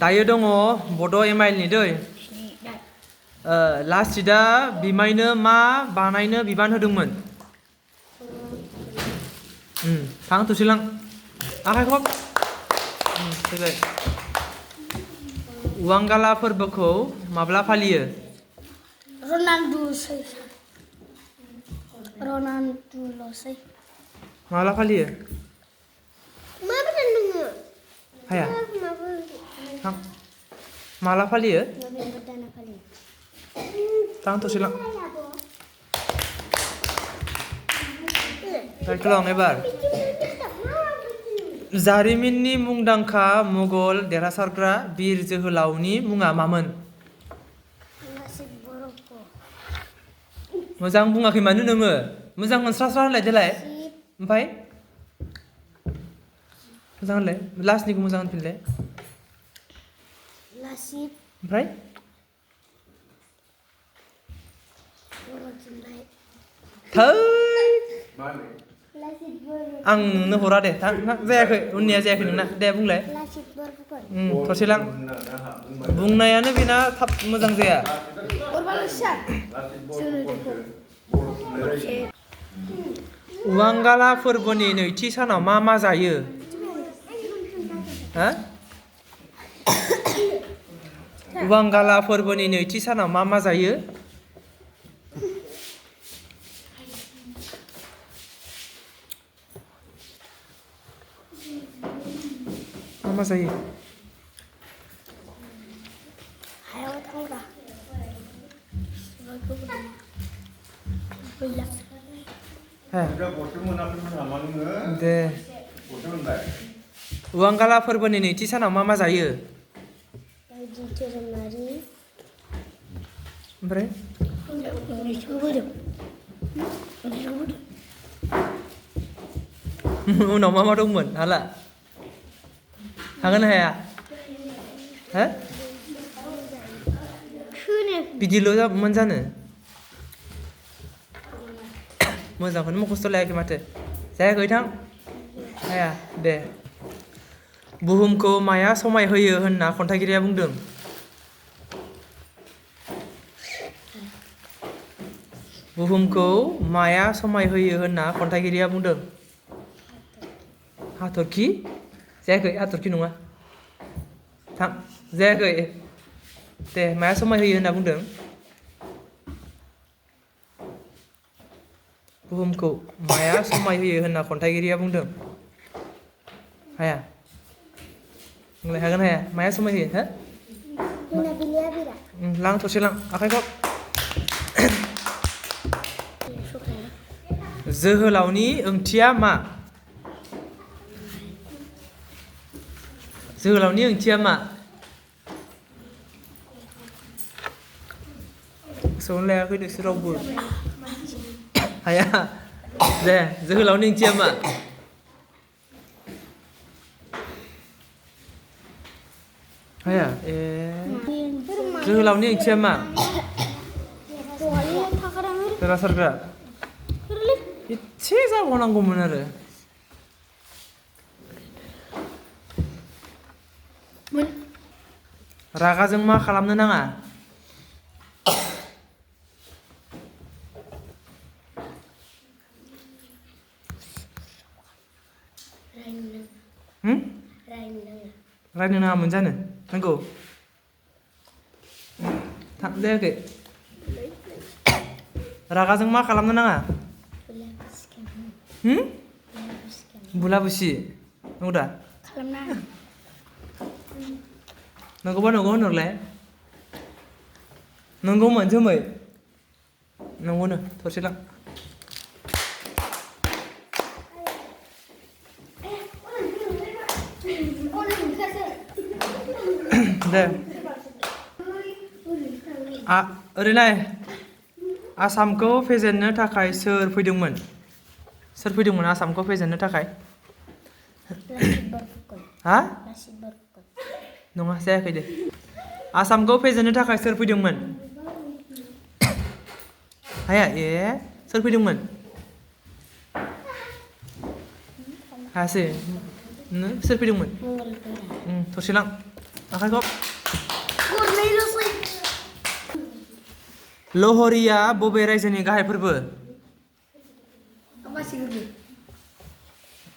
दायो दङ बड' एमाइलनि दै लासिदा बिमायनो मा बानायनो बिबान होदोंमोन थां थुसिलां आखाइ खब फैबाय वांगाला फोरबोखौ माब्ला फालियो रनाल्ड'ल'सै माब्ला फालियो मा बेदर नोङो हाया थां माला फालियो नभेम्बर दानाव फालियो थां थुसिलां रायखोलां एबार जारिमिननि मुंदांखा मुगल देरहासारग्रा बिर जोहोलावनि मुङा मामोन मोजां बुङाखै मानो नोङो मोजां मोनस्रास्रा होनलाय देलाय ओमफ्राय मोजां होनलाय लास्टनिखौ मोजां होनफिनलाय ओमफ्राय थै आं नोंनो हरा दे जायाखै उननिया जायाखै नोंना दे बुंलाय थरसेलां बुंनायानो बेना थाब मोजां जाया वांगाला फोरबोनि नैथि सानाव मा जायो वांगाला फोरबोनि नैथि सानाव मा जायो मा जायो दे वांगाला फोरबोनि नैथि सानाव मा जायो ओमफ्राय उनाव मा दंमोन हाला हागोन हाया बिदिल' जानो मोजांखौनो मुखस्थ' लायाखै माथो जायाखै थां हाया दे बुहुमखौ माया समाय होयो होनना खन्थाइगिरिया बुंदों बुहुमखौ माया समाय होयो होनना खन्थाइगिरिया बुंदों हाथरखि जायाखै हाथरखि नङा थां जायाखै दे माया समाय होयो होनना बुंदों बुहुमखौ माया समाय होयो होनना खन्थाइगिरिया बुंदों हाया नोंलाय हागोन हाया माया समाय होयो लां थरसे लां आखाइखौ जोहोलावनि ओंथिया मा जोहोलावनि ओंथिया मा गोसोआवनो लायाखै नोंसोर रावबो हाया दे जोहोलावनि ओंथिया मा हाया जोहोलावनि ओंथिया मा देरहासारग्रा एसे जाबावनांगौमोन आरो रागाजों मा खालामनो नाङा रायनो नाङामोन जानो नंगौ जायाखै रागाजों मा खालामनो नाङा बुला बुसि नंगौ दा नंगौबा नंगौ होनहरलाय नंगौमोन जोमै नंगौनो थरसेलां दे ओरैलाय आसामखौ फेजेननो थाखाय सोर फैदोंमोन आसामखौ फेजेननो थाखाय हा नङा जायाखै दे आसामखौ फेजेननो थाखाय सोर फैदोंमोन हाया सोर फैदोंमोन हायासै सोर फैदोंमोन थरसेलां आखाइखौ गरनैल'सै लहरिया बबे रायजोनि गाहाय फोरबो मासि गोरलै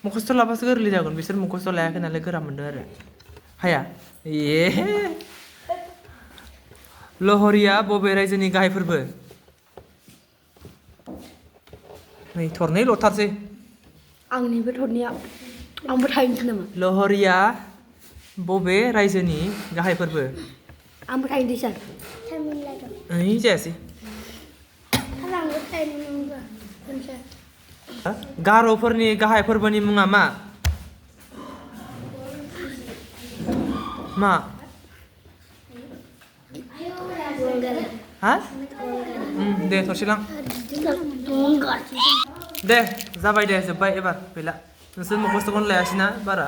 मुखस्थ' लाबासो गोरलै जागोन बिसोर मुखस्थ' लायाखै नालाय गोरा मोनदों आरो हाया लहरिया बबे रायजोनि गाहाय फोरबो नै थरनै ल'थारसै आंनिबो थरनैया आंबो थाहैनोसै नामा लहरिया बबे रायजोनि गाहाय फोरबो आंबो थाहैनोसै सार थामिनलायदों ओइ जायासै आंबो थाहैनो मोनबा गार'फोरनि गाहाय फोरबोनि मुङा मा मा हा दे थरसेलां दे जाबाय दे जोब्बाय एबार गैला नोंसोर मुखस्थ'खौनो लायासैना बारा